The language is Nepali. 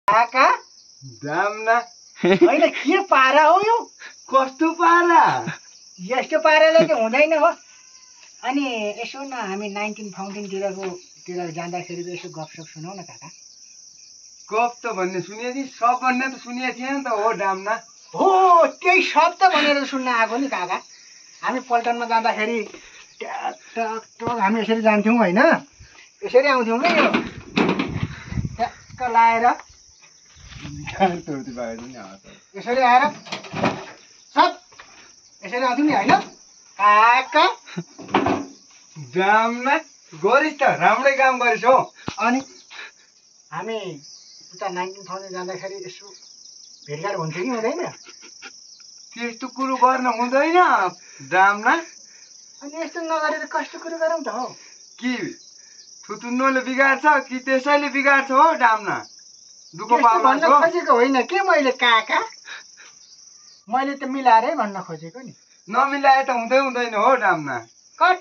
काका दामना होइन के पारा हो यो? कस्तो पारा? यस्तो पाराले चाहिँ हुँदैन हो। अनि यसो न हामी 19 फाउन्टेनतिर जाँदाखेरि यसो गफसप सुनाउ न काका। गफ त भन्ने सुने थिएँ, सब भन्ने त सुने थिएँ नि त हो दामना। हो त्यही शब्द भनेर सुन्न आएको नि काका। हामी पल्टनमा जाँदाखेरि हामी यसरी जान्थ्यौँ होइन, यसरी आउँथ्यौँ कि यो ट्याक्क लाएर यसरी आएर सब यसरी आउँथ्यौँ नि होइन काका। दामना गरिस् त, राम्रै काम गरिस् हो। अनि हामी उता 19 फाउन्टेन जाँदाखेरि यसो भेटघाट हुन्छ कि हुँदैन? त्यस्तो कुरो गर्न हुँदैन दामना। अनि यस्तो नगरेर कस्तो कुरो गरौँ त हो? कि थुतुन्नोले बिगार्छ कि त्यसैले बिगार्छ हो दामना? दुःख भन्न पाउनु खोजेको होइन के मैले काका, मैले त मिलाएरै भन्न खोजेको नि। नमिलाए त हुँदैन हो दामना। कट